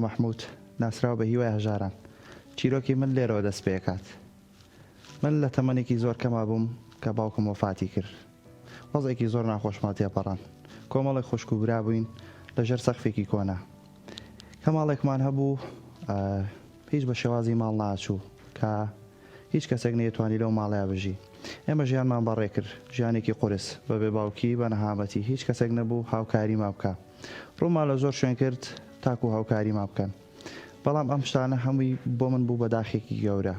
مەحمود، ناسراو بە هیوای هەژاران. چیرۆکی من لێرەوە دەست پێکات. من لە تەمەنێکی زۆر کەما بووم کە باوکم وەفاتی کرد. وەزعێکی زۆر ناخۆشمان تێپەڕاند. کۆمەڵێک خوشک و برا بووین لە ژێر سەقفێکی کۆنا. کە ماڵێکمان هەبوو هیچ بە شێوازی ماڵ ناچوو کە هیچ کەسێک نەیەتوانی لەو ماڵەیا بژی. ئێمە ژیانمان بەڕێ کرد. ژیانێکی قورس. بە بێ باوکی، بە نەهامەتی. هیچ کەسێک نەبوو هاوکاریمان بکا. ڕوومان لە زۆر شوێن کرد تاکوو هاوکاریمان بکەن. بەڵام ئەم شتانە هەمووی بۆ من بوو بە داخێکی گەورە.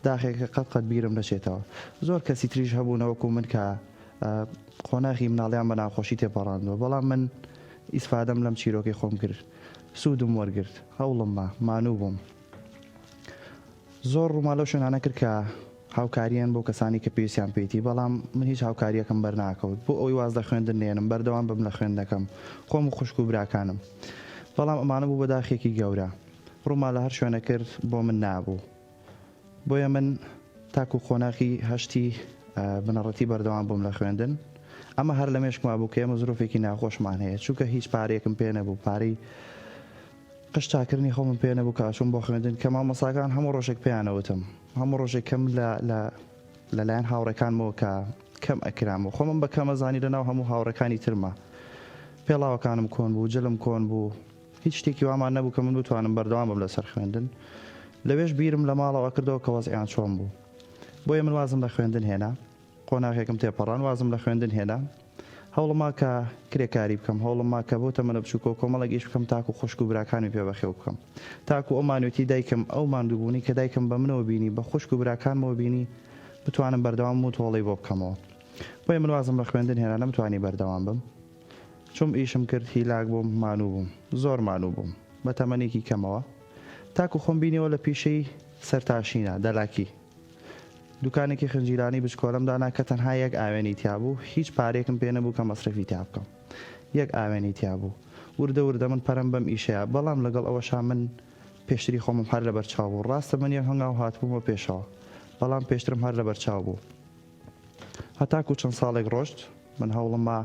داخێک کە قەت قەت بیرم نەچێتەوە. زۆر کەسی تریش هەبوونە وەکوو من کە قۆناغی مناڵیان بە ناخۆشی تێپەڕاندووە. بەڵام من ئیسفادەم لەم چیرۆکەی خۆم کرد. سوودم وەرگرت. هەوڵم ما. مانوو بووم. زۆر ڕوومان لەو شوێنانە کرد کە هاوکارییان بۆ کەسانی کە پێویستیان پێیتی، بەڵام من هیچ هاوکارییەکم بەرناکەوت بۆ ئەوەی واز لە خوێندن نێنم، بەردەوام بم لە خوێندنەکەم، خۆم و خوشک و براکانم. بەڵام ئەمانە بوو بە داخێکی گەورە. ڕوومان لە هەر شوێنە کرد بۆ من نابوو. بۆیە من تاکو قۆناغی هەشتی بنەڕەتی بەردەوام بووم لە خوێندن. ئەمە هەر لە مێشکما بوو کە ئێمە زروفێکی ناخۆشمان هەیە، چونکە هیچ پارەیەکم پێ نەبوو، پارەی قژ چاکردنی خۆمم پێ نەبوو کە ئەچووم بۆ خوێندن کە مامۆستاکان هەموو ڕۆژێک پێیان ئەوتم هەموو ڕۆژێک کەم لە لە لەلایەن هاوڕێکانمەوە کە کەم ئەکرام و خۆمم بە کەم ئەزانی لەناو هەموو هاوڕێکانی ترما پێڵاوەکانم کۆن بوو جلم کۆن بوو هیچ شتێکی وامان نەبوو کە من بتوانم بەردەوام بم لەسەر خوێندن لەوێش بیرم لە ماڵەوە کردەوە کە وەزعیان چۆن بوو بۆیە من وازم لە خوێندن هێنا قۆناغێکم تێپەڕان وازم لە خوێندن هێنا. هەوڵم ما کە کرێکاری بکەم، هەوڵم ما کە بۆ تەمەنە بچووکەوە کۆمەڵێک ئیش بکەم تاکو خوشک و براکانمی پێ بەخێو بکەم. تاکو ئەو مانوێتی دایکم، ئەو ماندووبوونەی کە دایکم بە منەوە بینی، بە خوشک و براکانمەوە بینی، بتوانم بەردەوام بم و تۆڵەی بۆ بکەمەوە. بۆیە من وازم لە خوێندن هێنا، نەمتوانی بەردەوام بم. چووم ئیشم کرد، هیلاک بووم، مانوو بووم. زۆر مانوو بووم. بە تەمەنێکی کەمەوە. تاکو خۆم بینیەوە لە پیشەی سەرتاشینا، دەلاکی. دوکانێکی خنجیلانەی بچکۆلەم دانا کە تەنها یەک ئاوێنەی تیا بوو، هیچ پارەیەکم پێ نەبوو کە مەسرەفی تیا بکەم. یەک ئاوێنەی تیا بوو. وردە وردە من پەرەم بەم ئیشەیا، بەڵام لەگەڵ ئەوەشا من پێشتری خۆمم هەر لەبەر چاو بوو. ڕاستە من یەک هەنگاو هاتبوومە پێشەوە، بەڵام پێشترم هەر لەبەر چاو بوو. هەتاکوو چەند ساڵێک ڕۆشت، من هەوڵم ما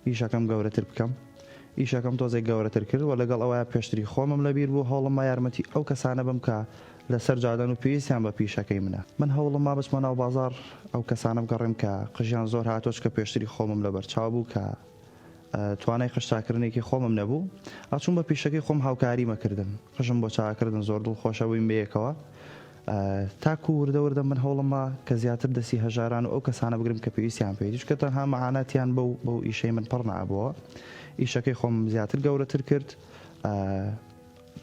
ئیشەکەم گەورەتر بکەم. ئیشەکەم تۆزێک گەورەتر کرد و لەگەڵ ئەوەیا پێشتری خۆمم لەبیر بوو، هەوڵم ما یارمەتی ئەو کەسانە بەم کە لەسەر جادەن و پێویستیان بە پیشەکەی منە. من هەوڵم ما بچمە ناو بازاڕ ئەو کەسانە بگەڕێم کە قژیان زۆر هاتووە چونکە پێشتری خۆمم لەبەرچاو بوو کە توانای قژ چاککردنێکی خۆمم نەبوو. ئەچووم بە پیشەکەی خۆم هاوکاریم ئەکردن. قژم بۆ چاککردن زۆر دڵخۆش ئەبووین بەیەکەوە. تاکو وردە وردە من هەوڵم ما کە زیاتر دەستی هەژاران و ئەو کەسانە بگرم کە پێویستیان پێیەتی چونکە تەنها مەعاناتیان بەو بەو ئیشەی من پڕ نابووە. ئیشەکەی خۆم زیاتر گەورەتر کرد.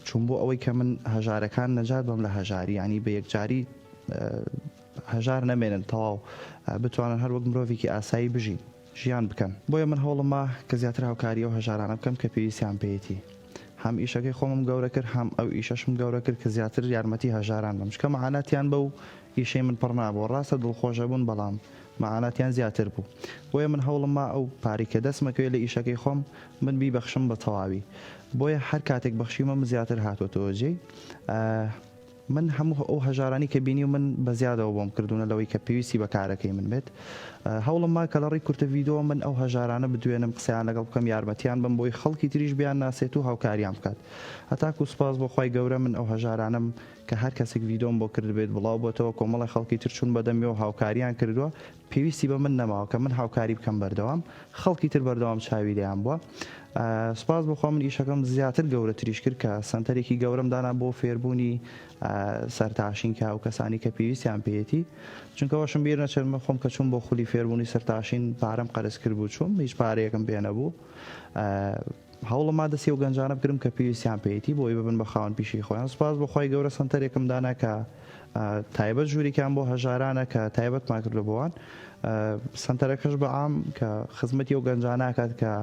چووم بۆ ئەوەی کە من هەژارەکان نەجات بەم لە هەژاری یانی بە یەکجاری هەژار نەمێنن تەواو بتوانن هەر وەک مرۆڤێکی ئاسایی بژین ژیان بکەن بۆیە من هەوڵم ما کە زیاتر هاوکاری ئەو هەژارانە بکەم کە پێویستیان پێیەتی هەم ئیشەکەی خۆمم گەورە کرد هەم ئەو ئیشەشم گەورە کرد کە زیاتر یارمەتی هەژاران بم چکە مەعاناتیان بەو ئیشەی من پڕ نابوو ڕاستە دڵخۆشە بوون بەڵام مەعاناتیان زیاتر بوو بۆیە من هەوڵم ما ئەو پارەی کە دەستمە کەوێ لە ئیشەکەی خۆم من بیبەخشم بە تەواوی بۆیە هەر کاتێک بەخشیومە من زیاتر هاتۆتەوە جێی من هەموو ئەو هەژارانی کە بینیوم من بە زیادەوە بۆم کردوونە لەوەی کە پێویستی بە کارەکەی من بێت هەوڵم ما کە لە ڕێی کورتە ڤیدۆوە من ئەو هەژارانە بدوێنم قسەیان لەگەڵ بکەم یارمەتیان بم بۆی خەڵکی تریش بیان ناسێت و هاوکاریان بکات هەتاکو سوپاس بۆ خوای گەورە من ئەو هەژارانەم کە هەر کەسێک ڤیدۆم بۆ کردبێت بڵاو بۆتەوە کۆمەڵێ خەڵکی تر چوون بەدەمیەوە هاوکاریان کردووە پێویستی بە من نەماوە کە من هاوکاری بکەم بەردەوام خەڵکی تر بەردەوام چاوی لێیان بووە سوپاس بۆ خوا من ئیشەکەم زیاتر گەورەتریش کرد کە سەنتەرێکی گەورەم دانا بۆ فێربوونی سەرتاشین کە ئەو کەسانی کە پێویستیان پێیەتی چونکە وەشم بیر نەچێت من خۆم کە چووم بۆ خولی فێربوونی سەرتاشین پارەم قەرز کرد بوو چووم هیچ پارەیەکم پێ نەبوو هەوڵم ما دەستی ئەو گەنجانە بگرم کە پێویستیان پێیەتی بۆ ئەوەی ببن بە خاوەن پیشەی خۆیان سوپاس بۆ خوای گەورە سەنتەرێکم دانا کە تایبەت ژوورێکیان بۆ هەژارانە کە تایبەتمان کردو بۆوان سەنتەرەکەش بە عام کە خزمەتی ئەو گەنجانە ئەکات کە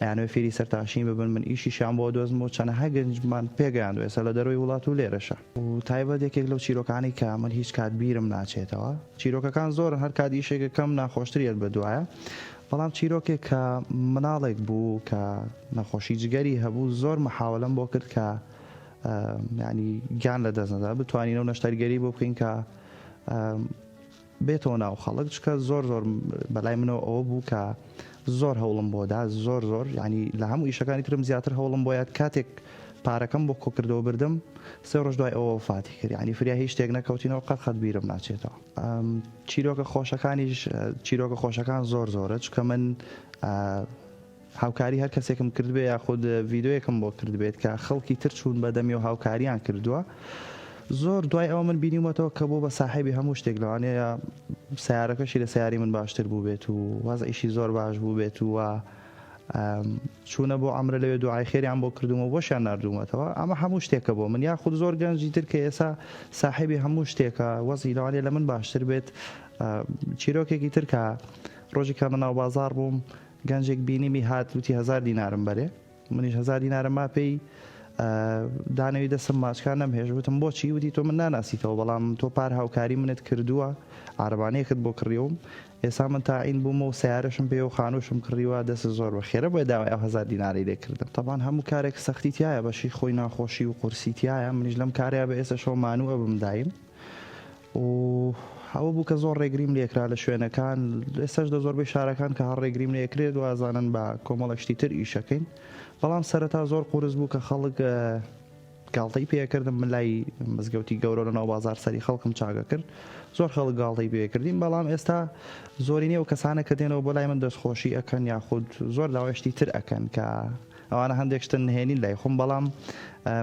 ئەیانەوێ فێری سەرتاشین ببن من ئیشیشیان بۆ دۆزم و چەنەها گەنجمان پێگەیاندوە ئێستا لە دەرەوەی وڵات و لێرەشە. و تایبەت یەکێک لەو چیرۆکانەی کە من هیچ کات بیرم ناچێتەوە چیرۆکەکان زۆرن هەر کات ئیشێک ئەکەم ناخۆشتر یەت بە دوایە بەڵام چیرۆکێک کە مناڵێک بوو کە نەخۆشی جگەری هەبوو زۆر محاولەم بۆ کرد کە ینی گیان لە دەست نەدا بتوانین و نەشتەرگەری بۆ بکەین کە بێتەوە ناو خەڵک چکە زۆر زۆر بەلای منەوە ئەوە بوو کە زۆر هەوڵم بۆدا زۆر زۆر ینی لە هەموو ئیشەکانی ترم زیاتر هەوڵم بۆ یاد کاتێک پارەکەم بۆ کۆکردەوە بردم سێ ڕۆژ دوای ئەوە وەفاتی کرد یانی فریا هیچ شتێک نەکەوتینەوە قەت قەت بیرم ناچێتەوە. چیرۆکە خۆشەکانیش چیرۆکە خۆشەکان زۆر زۆرە چونکە من هاوکاری هەر کەسێکم کردبێ یاخود ڤیدۆیەکم بۆ کردبێت کە خەڵکی تر چوون بە دەمی و هاوکاریان کردووە زۆر دوای ئەوە من بینیومەتەوە کە بۆ بە ساحێبی هەموو شتێک لەوانەیە سیارەکەشی لە سیاری من باشتر بوو بێت و وەزعیشی زۆر باش بوو بێت و چوونە بۆ عەمرە لەوێ دوعای خێریان بۆ کردوومە و بۆشیان ناردوومەتەوە ئەمە هەموو شتێکە بۆ من یاخود زۆر گەنجی تر کە ئێسا ساحێبی هەموو شتێکە وەزعی لەوانەیە لە من باشتر بێت چیرۆکێکی تر کە ڕۆژی کە لە ناو بازاڕ بووم گەنجێک بینیمی هات وتی هەزار دینارم بەرێ منیش هەزار دینارم ما پێی دانەوی دەستم ماچکان نەمهێشت وتم بۆچی وتی تۆ من ناناسیتەوە بەڵام تۆ پار هاوکاری منت کردووە عارەبانەیەکت بۆ کڕیوم ئێستا من تاعین بوومە و سەیارەشم پێیە و خانووشم کڕیوە دەستت زۆر بەخێرە بۆیە داوای ئەو هەزار دینارەی لێ کردم تەبان هەموو کارێک سەختی تیایە بەشی خۆی ناخۆشی و قورسی تیایە منیش لەم کارەیا بە ئێسەشەوە مانوو ئەبم دایم و ئەوە بوو کە زۆر ڕێگریم لێکرا لە شوێنەکان ئێستاش لە زۆربەی شارەکان کە هەر ڕێگریم لێکرێت وازانن بە کۆمەڵێک شتی تر ئیشەکەین بەڵام سەرەتا زۆر قورس بوو کە خەڵک گاڵتەی پێکردم من لای مزگەوتی گەورە لە ناو بازار سەری خەڵکم چاکە کرد زۆر خەڵک گاڵتەی پێکردین بەڵام ئێستا زۆرینەی ئەو کەسانە کە دێنەوە بۆ لای من دەستخۆشی ئەکەن یاخود زۆر داوای شتی تر ئەکەن کە ئەوانە هەندێک شتن نهێنین لای خۆم بەڵام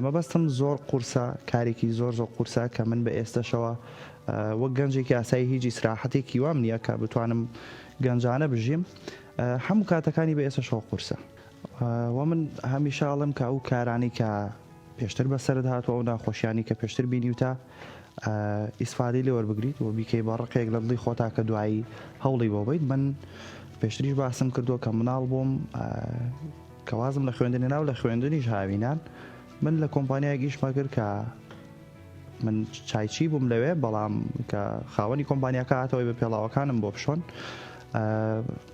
مەبەستم زۆر قورسە کارێکی زۆر زۆر قورسە کە من بە ئێستەشەوە وەک گەنجێکی ئاسایی هیچ ئیسراحەتێکی وام نییە کە بتوانم گەنجانە بژیم هەموو کاتەکانی بە ئێستەشەوە قورسە وە من هەمیشە ئەڵێم کە ئەو کارانەی کە پێشتر بەسەرت هاتووە ئەو ناخۆشیانی کە پێشتر بینیوتە ئیسفادەی لێ وەربگریت و بیکەی بە ڕقێک لە دڵی خۆتا کە دوایی هەوڵی بۆ بیت من پێشتریش باسم کردووە کە مناڵ بووم کە وازم لە خوێندن ناو لە خوێندنیش هاوینان من لە کۆمپانیایەک ئیشمە کرد کە من چایچی بووم لەوێ بەڵام کە خاوەنی کۆمپانیاکە هاتەوەی بە پێڵاوەکانم بۆ بشۆن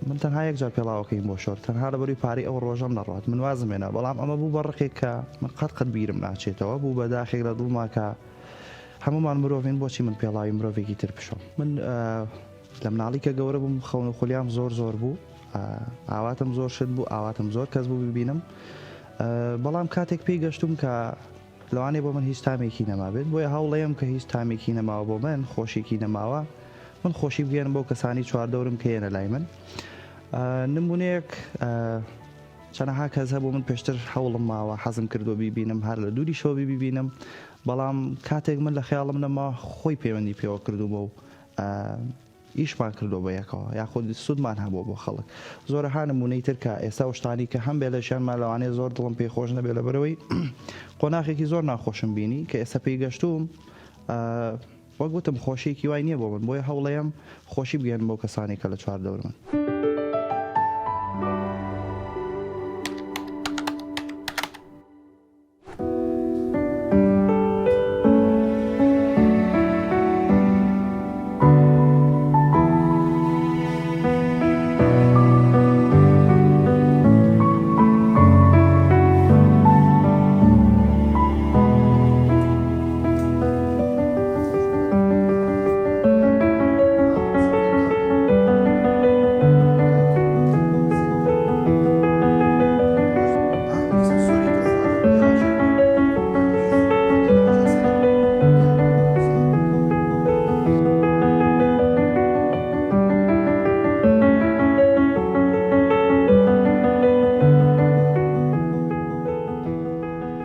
من تەنها یەک جار پێڵاوەکەیم بۆ شۆرد تەنها لەبەروی پارەی ئەو ڕۆژەم نەڕوات من وازم هێنا بەڵام ئەمە بوو بە ڕقێک کە من قەت قەت بیرم ناچێتەوە بوو بە داخێک لە دڵما کە هەموومان مرۆڤین بۆچی من پێڵاوی مرۆڤێکی تر بشۆم من لە مناڵی کە گەورە بووم خەون و خولیام زۆر زۆر بوو ئاواتم زۆر شت بوو ئاواتم زۆر کەس بوو ببینم بەڵام کاتێک پێی گەشتوم کە لەوانەیە بۆ من هیچ تامێکی نەمابێت بۆیە هەوڵەیەم کە هیچ تامێکی نەماوە بۆ من خۆشیکی نەماوە من خۆشی بگەێنم بۆ کەسانی چواردەورم کە یەنە لای من نمونەیەک چەنەها کەس هەبوو من پێشتر هەوڵم ماوە حەزم کردو بیبینم هەر لە دووری شەوە بیبینم بەڵام کاتێک من لە خەیاڵم نەما خۆی پەیوەندی پێوە کردوومە و ئیشمان کردووە بە یەکەوە یاخود سوودمان هەبووە بۆ خەڵک زۆرەها نموونەی تر کە ئێستا و شتانی کە هەم بێ لە ژیانما لەوانەیە زۆر دڵم پێی خۆش نەبێ لەبەرەوەی قۆناخێکی زۆر ناخۆشم بینی کە ئێستا پێی گەشتووم وەک وتم خۆشیەکی وای نییە بۆ من بۆیە هەوڵەیەم خۆشی بگەێنم بەو کەسانی کە لە چوار دەورمن.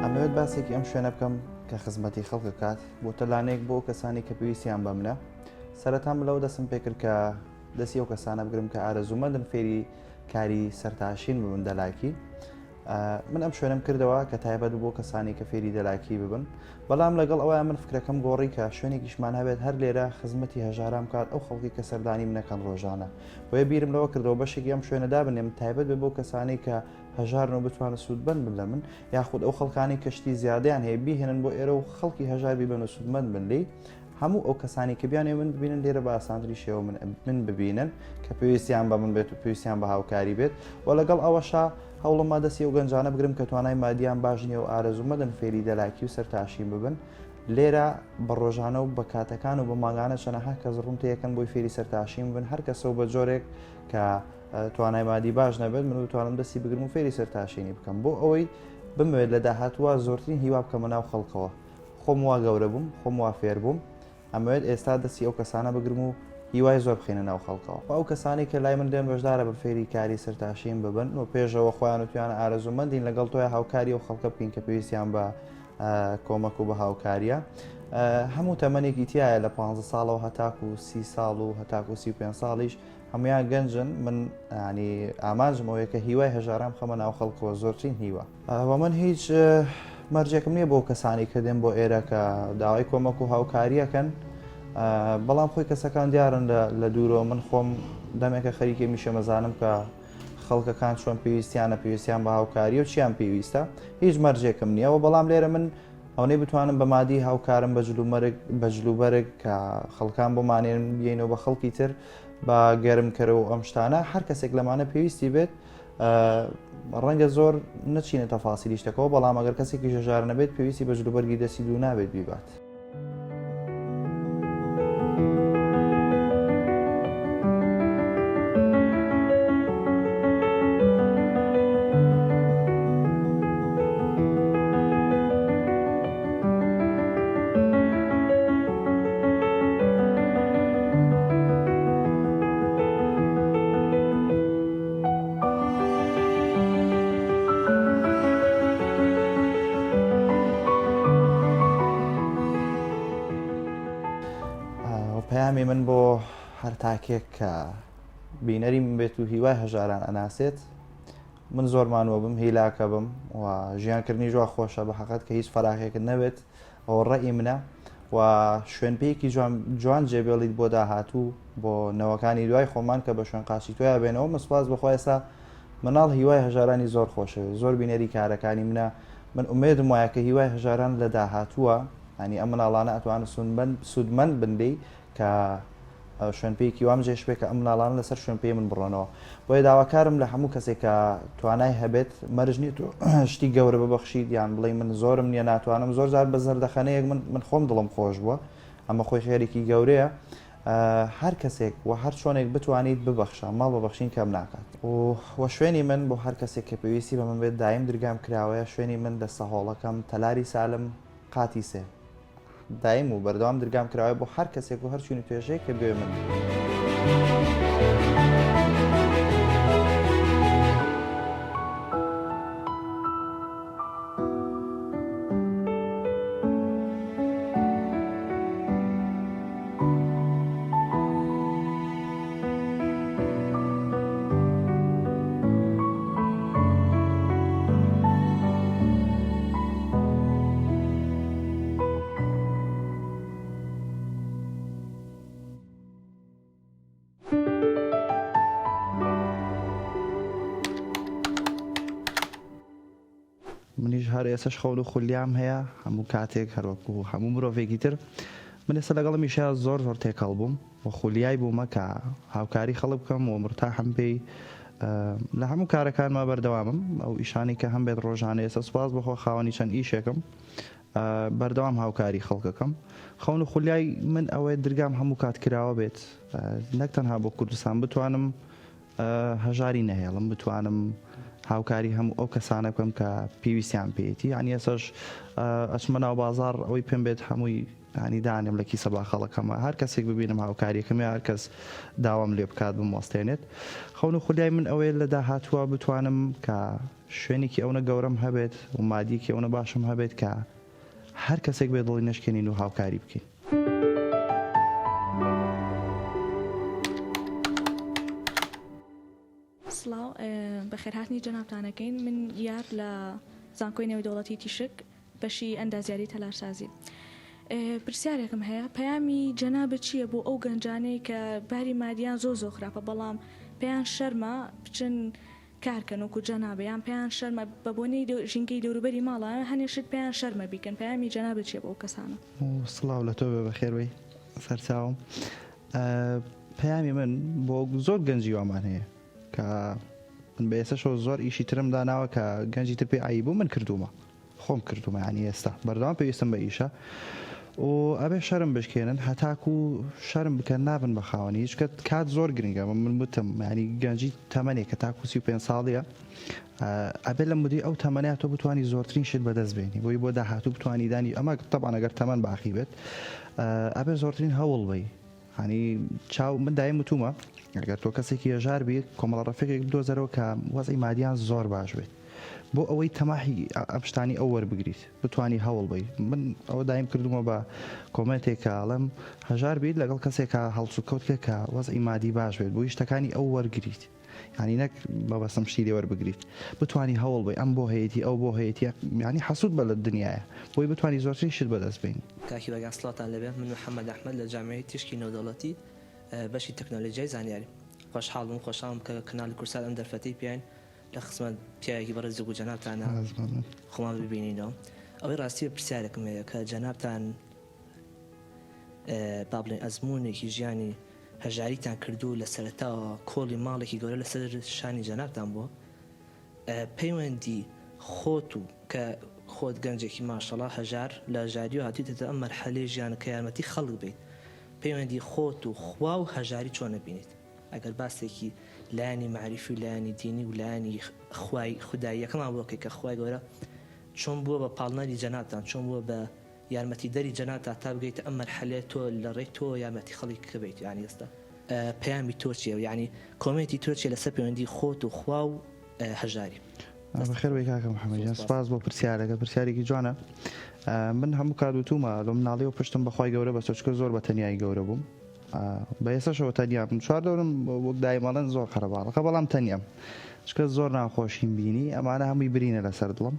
ئەمەوێت باسێکی ئەم شوێنە بکەم کە خزمەتی خەڵک بکات بۆتە لانەیەک بۆ کەسانی کە پێویستیان بە منە سەرەتا من لەوە دەستم پێکرد کە دەستی ئەو کەسانە بگرم کە ئارەزوومەندن فێری کاری سەرتاشین ببن دەلاکی من ئەم شوێنم کردەوە کە تایبەت بۆ کەسانی کە فێری دەلاکی ببن بەڵام لەگەڵ ئەوە من فکرەکەم گۆڕی کە شوێنێکیشمان هەبێت هەر لێرە خزمەتی هەژاران بکات ئەو خەڵکی کە سەردانی منەکەن ڕۆژانە بۆیە بیرم لەوە کردەوە بەشێکی ئەم شوێنە دابنێم تایبەت بێ بۆ کەسانی کە هەژارن و بتوانن سوودمەند بن لە من یاخود ئەو خەڵکانی کەشتی زیادیان هەیە بیهێنن بۆ ئێرە و خەڵکی هەژار بیبن و سوودمەند بن لێی هەموو ئەو کەسانی کە بیانەوێت من ببینن لێرە بە ئاسانتری شێوە من من ببینن کە پێویستیان بە من بێت و پێویستیان بە هاوکاری بێت و لەگەڵ ئەوەشا هەوڵما دەستی ئەو گەنجانە بگرم کە توانای مادیان باش نییە و ئارەزوومەندن فێری دەلاکی و سەرتاشین ببن لێرە بە ڕۆژانە و بە کاتەکان و بە مانگانە چەنەها کەس ڕوون تێکەن بۆی فێری سەرتاشین بن هەر کەسە و بە جۆرێک کە توانای مادی باش نەبێت من بتوانم دەستی بگرم و فێری سەرتاشینی بکەم بۆ ئەوەی. بمەوێت لە داهاتووە زۆرترین هیوا بکەمە ناو خەڵکەوە. خۆم وا گەورە بووم، خۆم وا فێر بووم، ئەمەوێت ئێستا دەستی ئەو کەسانە بگرم و هیوای زۆر بخەینە ناو خەڵکەوە. ئەو کەسانەی کە لای من دێن بەشدارە بن فێری کاری سەرتاشین ببن و پێشەوە خۆیان وتویانە ئارەزوومەندین لەگەڵ تۆیا هاوکاری ئەو خەڵکە بکەین کە پێویستیان بە کۆمەک و بە هاوکاریە. هەموو تەمەنێکی تایە لە 15 ساڵەوە هەتاکو سی ساڵ و هەتاکو 35 ساڵیش هەمویان گەنجن من ینی ئامانجم ئەوەیە کە هیوای هەژاران بخەمە ناو خەڵکەوە زۆرترین هیوا. وە من هیچ مەرجێکم نییە بۆ کەسانی کە دێن بۆ ئێرە کە داوای کۆمەک و هاوکاریەکەن بەڵام خۆی کەسەکان دیارن لە دوورەوە من خۆم دەمێکە خەریکی میشەمەزانم کە خەڵکەکان چۆن پێویستیانە پێویستیان بە هاوکاری و چیان پێویستە هیچ مەرجێکم نییە و بەڵام لێرە من ئەوەی بتوانم بە مادی هاوکارم بە جلومەرگ بە جلوبەرگ کە خەڵکان بۆ مانێن بینەوە بە خەڵکی تر بە گەرمکەرەوە ئەم شتانە هەر کەسێک لەمانە پێویستی بێت ڕەنگە زۆر نەچینە تەفاسیلی شتەکەەوە بەڵام ئەگەر کەسێکی ژەژار نەبێت پێویستی بە جلوبەرگی دەستی دوو نابێت بیبات. پەیامی من بۆ هەر تاکێک کە بینەری من بێت و هیوای هەژاران ئەناسێت من زۆر مانووە بم هیلاکە بم و ژیانکردنی جووا خۆشە بە حەقەت کە هیچ فەراخێکت نەبێت ئەوە ڕەئی منە و شوێنپێیەکی جوان جوان جێبێڵیت بۆ داهاتوو بۆ نەوەکانی دوای خۆمان کە بە شوێن قاچی تۆیا بێنەوە من سوپاس بەخوا ئێستا مناڵ هیوای هەژارانی زۆر خۆشەوێت زۆر بینەری کارەکانی منە من ئومێدم وایە کە هیوای هەژاران لە داهاتووە ینی ئەم مناڵانە ئەتوانن سوودمەند بن لێی کە شوێنپێیەکی وام جێش بێ کە ئەم مناڵانە لەسەر شوێنپێی من بڕۆنەوە بۆیە داواکارم لە هەموو کەسێک کە توانای هەبێت مەرج نییە تۆ شتی گەورە ببەخشیت یان بڵێ من زۆرم نییە ناتوانم زۆر جار بە زەردەخەنەیەک من من خۆم دڵم خۆش بووە ئەمە خۆی خێرێکی گەورەیە هەر کەسێک و هەر چۆنێک بتوانیت ببەخشە ماڵ بەبەخشین کەم ناکات و وە شوێنی من بۆ هەر کەسێک کە پێویستی بە من بێت دایم درگام کراوەیە شوێنی من لە سەهۆڵەکەم تەلاری سالم قاتی سێ دایم و بەردەوام درگام کراوەیە بۆ هەر کەسێک و هەر چین و توێژێک کە گوێ من. منیش هەر ئێسش خەون و خولیام هەیە هەموو کاتێک هەروەکو هەموو مرۆڤێکی تر من ئێستا لەگەڵ میشا زۆر زۆر تێکەڵ بووم و خولیای بوومە کە هاوکاری خەڵک بکەم و مرتاحم پێی لە هەموو کارەکانما بەردەوامم ئەو ئیشانی کە هەم بێت ڕۆژانە ئێستا سوپاس بەخۆ خاوەنی چەند ئیشێکم بەردەوام هاوکاری خەڵکەکەم خەون و خولیای من ئەوەیە درگام هەموو کات کراوە بێت نەک تەنها بۆ کوردستان بتوانم هەژاری نەهێڵم بتوانم هاوکاری هەموو ئەو کەسانە بکەم کە پێویستیان پێیەتی یعنی ئێسەش ئەچمە ناو بازار ئەوەی پێم بێت هەمووی ینی دانێم لە کیسە باخەڵەکەمە هەر کەسێک ببینم هاوکاریەکەم یا هەر کەس داوام لێ بکات بموەستێنێت خەون و خولیای من ئەوەیە لە داهاتووە بتوانم کە شوێنێکی ئەونە گەورەم هەبێت و مادیەکی ئەونە باشم هەبێت کە هەر کەسێک بێ دڵی نەشکێنین و هاوکاری بکەین. سڵاو بەخێرهاتنی جەنابتان ئەکەین من یار لە زانکۆی نێودەوڵەتی تیشک بەشی ئەندازیاری تەلارسازی پرسیارێکم هەیە پەیامی جەنابت چییە بۆ ئەو گەنجانەی کە باری مادیان زۆر زۆر خراپە بەڵام پێیان شەرمە بچن کارکەن وەکو جەنابت یان پێیان شەرمە بە بۆنەی ژینگەی دەوروبەری ماڵە هەنێ شت پێیان شەرمە بیکەن پەیامی جەنابت چیە بۆ ئەو کەسانە؟ سڵاو لە تۆ بێ بەخێر بێی سەرچاوم پەیامی من بۆ زۆر گەنجی وامان هەیە کە من بە ئێسەشەوە زۆر ئیشی ترم داناوە کە گەنجی تر پێ عەیب بوو من کردوومە خۆم کردوومە یانی ئێستا بەردەوام پێویستم بە ئیشە. و ئەبێ شەرم بشکێنن هەتاکو شەرم بکەن نابن بە خاوەنی هیچ کە کات زۆر گرنگە من وتم یانی گەنجی تەمەنێکە تاکو 35 ساڵیە ئەبێ لە مدەی ئەو تەمەنە تۆ بتانی زۆرترین شت بەدەست بێنی بۆی بۆ داهاتوو بتانی دانی ئەمە تەبان ئەگەر تەمەن باقی بێت ئەبێ زۆرترین هەوڵ بی هەنی چاو من دایم وتومە ئەگەر تۆ کەسێکی هەژار بیت کۆمەڵە ڕەفیقێک بدۆزەرەوە کە وەزعی مادیان زۆر باش بێت بۆ ئەوەی تەماحی ئەم شتانی ئەو وەربگریت بتانی هەوڵ بی من ئەوە دایم کردومە بە کۆمێنتێک کە ئەڵێم هەژار بیت لەگەڵ کەسێکا هەڵسوکەوت کە کە وەزعی مادی باش بێت بۆی شتەکانی ئەو وەرگریت یانی نەک مەبەستم شتی لێ وەربگریت بتانی هەوڵ بی ئەم بۆ هەیەتی ئەو بۆ هەیەتی یانی حەسوود بە لە دنیایە بۆی بتانی زۆرترین شت بەدەست بینی. کاک هیوا گیان سڵاوتان لێبێ من محمد احمد لە جامیعەی تیشکی نێودەوڵەتی بەشی تەکنۆلۆجیای زانیاری خۆشحاڵ بووم خۆشحاڵم کە کەناڵی کوردسات ئەم دەرفەتەی پێین لە خزمەت پیاوێکی بەڕێز وەکو جەنابتانا خۆمان ببینینەوە ئەوەی ڕاستیە پرسیارێکم هەیە کە جەنابتان با بڵێن ئەزموونێکی ژیانی هەژاریتان کردو لە سەرەتاوە کۆڵی ماڵێکی گەورە لەسەر شانی جەنابتان بووە پەیوەندی خۆت و کە خۆت گەنجێکی ماشەڵا هەژار لە هەژاریەوە هاتویتەتە ئەم مەرحەلەی ژیان کە یارمەتی خەڵک بیت پەیوەندی خۆت و خوا و هەژاری چۆن ئەبینیت ئەگەر باسێکی لایەنی مەعریفی و لایەنی دینی و لایەنی خوای خوداییەکەمان بۆ بکەی کە خوای گەورە چۆن بووە بە پاڵنەری جەنابتان چۆن بووە بە یارمەتی دەری جەنابتان تا بگەیتە ئەم مەرحەلەیە تۆ لە ڕێی تۆ یارمەتی خەڵکی کە بیت یانی ئێستا پەیامی تۆ چیە یانی comment ی تۆ چیە لەسەر پەیوەندی خۆت و خوا و هەژاری. بەخێر بێی کاکە محمد گیان سپاس بۆ پرسیارەکە پرسیارێکی جوانە من هەموو کات وتومە لە مناڵیەوە پشتم بەخوای گەورە بەستوە چونکە زۆر بە تەنیایی گەورە بووم بە ئێستاشەوە تەنیام چواردەورم وەک دایم ئەڵێن زۆر قەرەباڵخە بەڵام تەنیام چونکە زۆر ناخۆشیم بینی ئەمانە هەمووی برینە لەسەر دڵم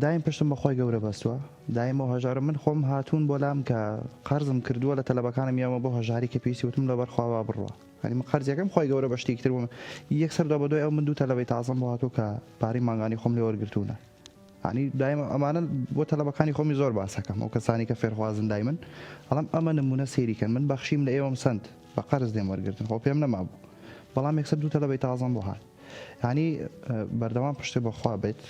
دایم پشتم بەخوای گەورە بەستوە دایم ئەو هەژارە من خۆم هاتوون بۆ لام کە قەرزم کردووە لە تەلەبەکانم یاومە بۆ هەژاری کە پێویستی وتم لەبەر خوا با بڕوا یانی من قەرزیەکەم خوای گەورە بە شتێکی تر بۆ من یەکسەر دوا بەدوای ئەو من دوو تەلەبەی تازەم بۆ هاتووە کە پارەی مانگانی خۆم لێ وەرگرتوونە یانی دایم ئەمانە بۆ تەلەبەکانی خۆمی زۆر باسەکەم ئەو کەسانی کە فێرخوازن دایمن ئەڵم ئەمە نمونە سەیری کەن من بەخشیم لە ئێوەم سەند بە قەرز لێم وەرگرتن خۆ پێم نەمابوو بەڵام یەکسەر دوو تەلەبەی تازەم بۆ هات یانی بەردەوام پشتێ بەخوا بێت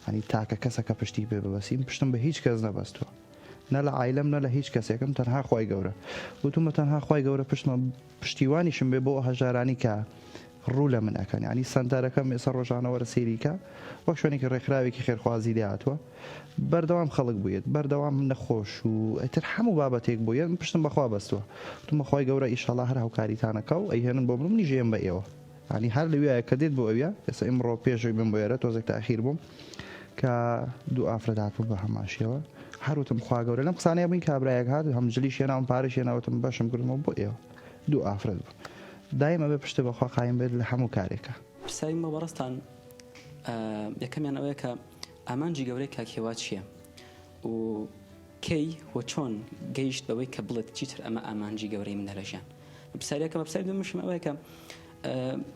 یانی تاکە کەسە کە پشتی پێ ببەسیم پشتم بە هیچ کەس نەبەستووە نە لە عایلەم نە لە هیچ کەسێکم تەنها خوای گەورە وتومە تەنها خوای گەورە پشتمە پشتیوانیشم بێ بۆ هەژارانی کە ڕوو لە من ئەکەن یانی سەنتەرەکەم ئێستا ڕۆژانە وەرە سەیریکە وەک شوێنێکی ڕێکخراوێکی خێرخوازی لێ هاتووە بەردەوام خەڵک بوویت بەردەوام نەخۆش و ئیتر هەموو بابەتێک بوویە من پشتم بەخوا بەستووە وتومە خوای گەورە ئیشەڵا هەر هاوکاریتانەکە و ئەیهێنن بۆ من و منیش ئێم بە ئێوە یانی هەر لەویایە کە دێت بۆ ئەویا ئێستا ئیمڕۆ پێش ئەوی بێم بۆ ئێرە تۆزێک تاخیر بووم کە دوو ئافرەت هاتبوون بە هەمان شێوە هەر وتم خوا گەورە لەم قسانەیە بووین کابرایەک هات هەم جلیش هێنا و پارەش هێنا وتم بەشم کردمەوە بۆ ئێوە دوو ئافرەت بوون دایم ئەبێ پشت بەخوا قایم بێت لە هەموو کارێکا. پرسیاریم بۆ بەڕێزتان یەکەمیان ئەوەیە کە ئامانجی گەورەی کاک هیوا چییە و کەی و چۆن گەیشت بەوەی کە بڵێت چیتر ئەمە ئامانجی گەورەی منە لە ژیان؟ پرسیارەکە بە پرسیاری دووەمیشم ئەوەیە کە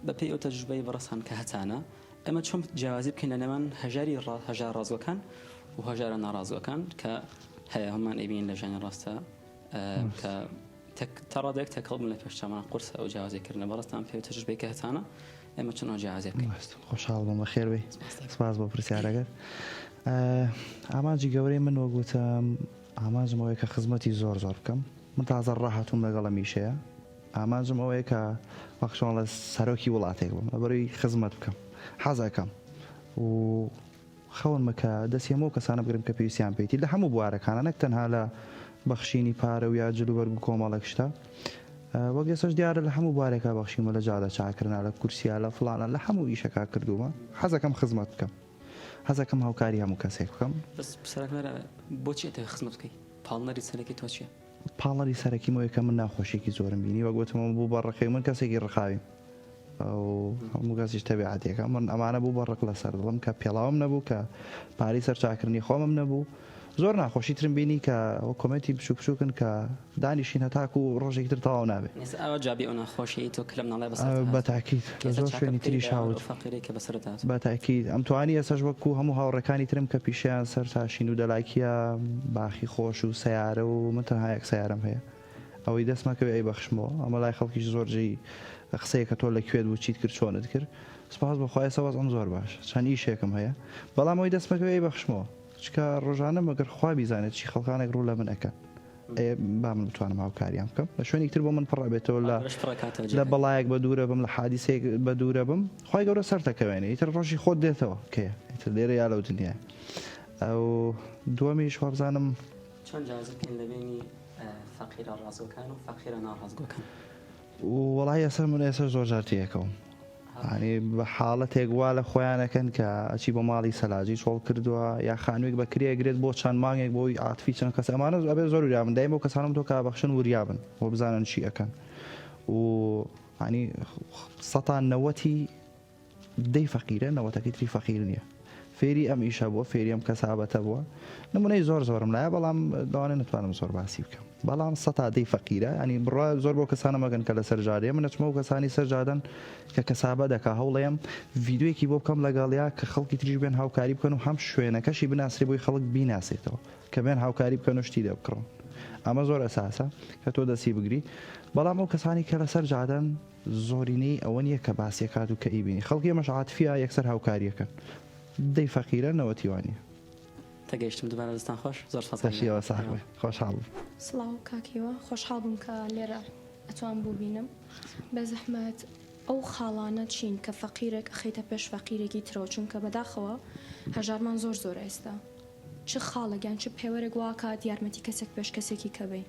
بەپێی ئەو تەجروبەی بەڕێزتان کە هەتانە ئێمە چۆن جیاوازی بکەین لە نێوان هەژاری هەژار ڕاستگۆکان و هەژارە ناڕاستگۆکان کە هەیە هەموومان ئەیبینین لە ژیانی ڕاستە کە تا ڕادەیەک تێکەڵ بوون لە پێش چاومان قورسە ئەو جیاوازی کردنە بەڕێزتان پێ تەجروبەی کە هەتانە ئێمە چۆن ئەو جیاوازی بکەین خۆشحاڵ بووم بەخێر بێی سپاس بۆ پرسیارەکەت ئامانجی گەورەی من وەک وتم ئامانجم ئەوەیە کە خزمەتی زۆر زۆر بکەم من تازە ڕاهاتووم لەگەڵ ئەم ئیشەیە ئامانجم ئەوەیە کە وەک چۆن لە سەرۆکی وڵاتێک بم لەبەرەوەی خزمەت بکەم حەزەکەم و خەونمە کە دەستی هەموو کەسانە بگرم کە پێویستیان پێیتی لە هەموو بوارەکانە نەک تەنها لە بەخشینی پارە و یا جلوبەرگ و کۆمەڵێک شتە وەک ئێستاش دیارە لە هەموو بوارێکا بەخشیومە لە جادە چاکردنا لە کورسیا لە فڵانە لە هەموو ئیشەکا کردوومە حەزەکەم خزمەت بکەم حەزەکەم هاوکاری هەموو کەسێک بکەم. بەس پرسیارەکەم لێرە بۆچی ئەتەوێ خزمەت بکەی؟ پاڵنەری سەرەکی تۆ چیە؟ پاڵنەری سەرەکیم ئەوەیە کە من ناخۆشیەکی زۆرم بینی وەک وتم ئەمە بوو بە ڕقێک من کەسێکی ڕقاویم و هەموو کەسیش تەبیعەتێکە من ئەمانە بوو بە ڕق لەسەر دڵم کە پێڵاوم نەبوو کە پارەی سەر چاکردنی خۆمم نەبوو زۆر ناخۆشی ترم بینی کە وەک comment ی بچوک بچوکن کە دانیشین هەتاکو ڕۆژێکی تر تەواو نابێ. ئێستا ئاوا جوابی ئەو ناخۆشیەی تۆ کە لە مناڵیا بەسەرت هات بە تاکید کە لە ئێستا زۆر چاکە شوێنی بکەی تریش بە هاوت ئەو فەقیرەی کە بەسەرت هات. بە تاکید ئەمتوانی ئێستاش وەکو هەموو هاوڕێکانی ترم کە پیشەیان سەر تاشین و دەلاکیە باخی خۆش و سەیارە و من تەنها یەک سەیارەم هەیە ئەوەی دەست مەکەوێ ئەیبەخشمەوە ئەمە لای خەڵکیش زۆر جێی قسەیە کە تۆ لە کوێت بوو چیت کرد چۆنت کرد سوپاس بۆ خوا ئێستا وەزعم زۆر باشە چەند ئیشێکم هەیە بەڵام ئەوەی دەست مەکەوێ ئەیبەخشمەوە. چکە ڕۆژانە مەگەر خوا بیزانێت چی خەڵکانێک ڕوو لە من ئەکەن ئێ با من بتوانم هاوکاریان بکەم لە شوێنێک تر بۆ من پڕ ئەبێتەوە لە لە بەڵایەک بە دوورە بم لە حادیسێک بە دوورە بم خوای گەورە سەرتەکەوێنێ ئیتر ڕۆژی خۆت دێتەوە کێ ئیتر لێرە یا لەو دنیای ئەو دووەمیش وابزانم چۆن جیاوازی بکەین لە بینی فەقیرە ڕاستگۆکان و فەقیرە ناڕاستگۆکان؟ وەڵای ئێستا من ئێستا زۆر جار تێکەوم ینی بە حاڵەتێک وا لە خۆیانەکەن کە ئەچی بۆ ماڵی سەلاجی چۆڵ کردووە یا خانووێک بە کرێ گرێت بۆ چەند مانگێک بۆی عاتفی چەند کەس ئەمانە ئەبێ زۆر وریابن دایم بۆ کەسانم تۆ کە بەخشن وریابن و بزانن چی ئەکەن و ینی سەتا نەوەتی دەی فەقیرە نەوەتەکەی تری فەقیر نییە فێری ئەم ئیشە بووە فێری ئەم کەسابەتە بووە نمونەی زۆر زۆرم لایە بەڵام لەوانەیە نەتوانم زۆر باسی بکەم بەڵام سەتا دەی فەقیرە ینی بڕوا زۆر بۆ کەسانە مەگەن کە لەسەر جادەیە من ئەچمەوە کەسانی سەر جادەن کە کەسابە دەکا هەوڵەیەم ڤیدیۆیەکی بۆ بکەم لەگەڵیا کە خەڵکی تریش بێن هاوکاری بکەن و هەم شوێنەکەشی بناسرێ بۆی خەڵک بیناسێتەوە کە بێن هاوکاری بکەن و شتی لێ بکڕن ئەمە زۆر ئەساسە کە تۆ دەستی بگری بەڵام ئەو کەسانی کە لەسەر جادەن زۆرینەی ئەوە نیە کە باسی ئەکات و کە ئەیبینی خەڵکی ئێمەش عاتفیە یەکسەر هاوکاری ئەکەن دەی فەقیرە نەوەتی وا نیە. تێگەیشتم دوبارە دەستان خۆش زۆر سپاس کاک دەستی ئێوە ساغ بێ خۆشحاڵ بووم. سڵاو کاک هیوا خۆشحاڵ بووم کە لێرە ئەتوام بوبینم بێزەحمەت ئەو خاڵانە چین کە فەقیرێک ئەخەیتە پێش فەقیرێکی ترەوە چونکە بەداخەوە هەژارمان زۆر زۆرە ئێستا چ خاڵێک یان چ پێوەرێک واکات یارمەتی کەسێک پێش کەسێکی کە بەی.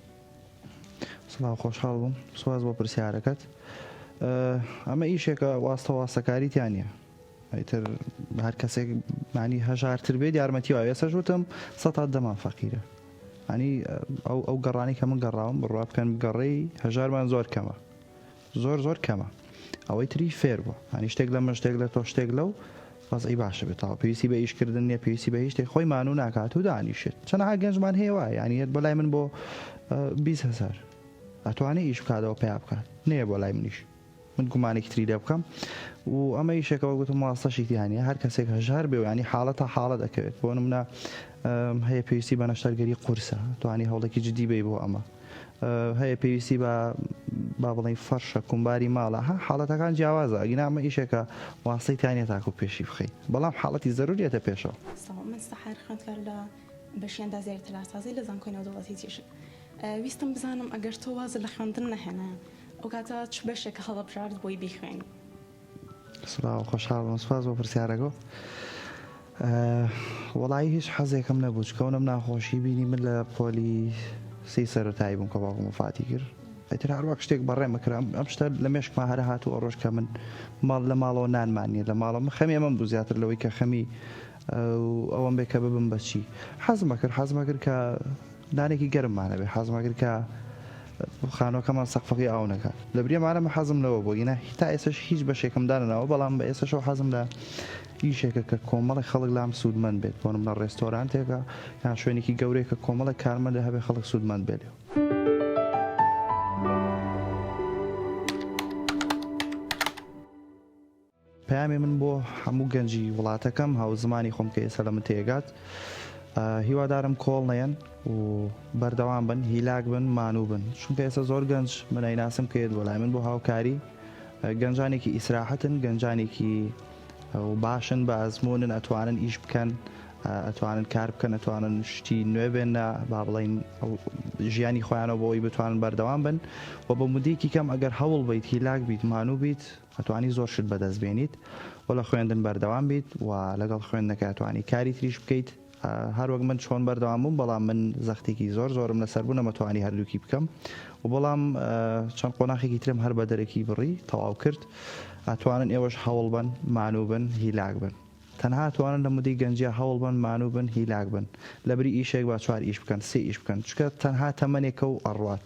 سڵاو خۆشحاڵ بووم سوپاس بۆ پرسیارەکەت ئەمە ئیشێکە واستە واستەکاری تیا نییە ئیتر هەر کەسێک مانی هەژارتر بێت یارمەتی وایە ئێستا وتم سەتا دەمان فەقیرە ئەنی ئەو ئەو گەڕانی کە من گەڕاوم بڕوا بکەن گەڕێی هەژارمان زۆر کەمە زۆر زۆر کەمە ئەوەی تری فێر بووە هەنی شتێک لە من شتێک لە تۆ شتێک لەو وەزعی باشە بێت تەواو پێویستی بە ئیشکردن نییە پێویستی بە هیچ شتێک خۆی مانوو ناکات و دانیشێت چەنەها گەنجمان هەیە وایە یانی یەت بۆ لای من بۆ 20 هەزار ئەتوانێ ئیش بکاتەوە پیا بکات نەیە بۆ لای منیش من گومانێکی تری لێ بکەم و ئەمە ئیشێکەوە گوتم واستەشی تیا نییە هەر کەسێک هەژار بێ و ینی حاڵەت تا حاڵەت ئەکەوێت بۆ نمونە هەیە پێویستی بە نەشتەرگەری قورسە توانی هەوڵێکی جدی بی بۆ ئەمە هەیە پێویستی بە با بڵێین فەرشە کومباری ماڵە ها حاڵەتەکان جیاوازە ئەگینا ئەمە ئیشێکە واستەی تیا نیە تاکو پێشی بخەی بەڵام حاڵەتی زەروریەتە پێشەوە. سڵاو من سەحەر خوێندکار لە بەشی ئەندازیاری تەلارسازی لە زانکۆی نێودەوڵەتی تیشک ویستم بزانم ئەگەر تۆ وازت لە خوێندن نەهێنایە ئەو کاتە چ بەشێکە هەڵەبژارد بۆی بیخوێنی؟ سڵاو خۆشحاڵ بووم سپاس بۆ پرسیارەکە وەڵایی هیچ حەزێکم نەبوو چکەونم ناخۆشی بینی من لە پۆلی سێی سەرەتایی بووم کە باوکم وەفاتی کرد ئیتر هەر وەک شتێک بەڕێ مەکرام ئەم شتە لە مێشکما هەرە هاتوو ئەو ڕۆژ کە من ماڵ لە ماڵەوە نانمان نییە لە ماڵەوە من خەمی ئەمەم بوو زیاتر لەوەی کە خەمی ئەوەم بێ کە ببم بەچی حەزمە کرد حەزمە کرد کە نانێکی گەرممان هەبێ حەزمە کرد کە خانوەکەمان سەقفەکەی ئاو نەکات لەبری ئەمانە من حەزم لەوە بوو گینا تا ئێستاش هیچ بەشێکم دانەناوە بەڵام بە ئێستاشەوە حەزم لە ئیشێکە کە کۆمەڵێک خەڵک لام سوودمەند بێت بۆ نمونە ڕێستۆرانتێکە یان شوێنێکی گەورەیە کە کۆمەڵێک کارمەندە هەبێ خەڵک سوودمەند بێت لێو. پەیامی من بۆ هەموو گەنجی وڵاتەکەم هاوزمانی خۆم کە ئێستا لە من تێگات هیوادارم کۆڵ نەیەن و بەردەوام بن هیلاک بن مانوو بن چونکە ئێستا زۆر گەنج من ئەیناسم کە یەت بۆ لای من بۆ هاوکاری گەنجانێکی ئیسراحەتن گەنجانێکی باشن بە ئەزمونن ئەتوانن ئیش بکەن ئەتوانن کار بکەن ئەتوانن شتی نوێ بێنە با بڵین ژیانی خۆیانەوە بۆ ئەوی بتوانن بەردەوام بن و بە مدەیەکی کەم ئەگەر هەوڵ بیت هیلاک بیت مانوو بیت ئەتوانی زۆر شت بەدەست بێنیت و لە خوێندن بەردەوام بیت و لەگەڵ خوێندنەکە ئەتوانی کاری تریش بکەیت هەر وەک من چۆن بەردەوام بووم بەڵام من زەختێکی زۆر زۆرم لەسەر بوو نەمەتوانی هەردووکی بکەم و بەڵام چەند قۆناخێکی ترم هەر بە دەرەکی بڕی تەواو کرد ئەتوانن ئێوەش هەوڵ بن مانوو بن هیلاک بن تەنها ئەتوانن لە مودەی گەنجیا هەوڵ بەن مانوو بن هیلاک بن لەبری ئیشێک با چوار ئیش بکەن سێ ئیش بکەن چونکە تەنها تەمەنێکە و ئەڕوات.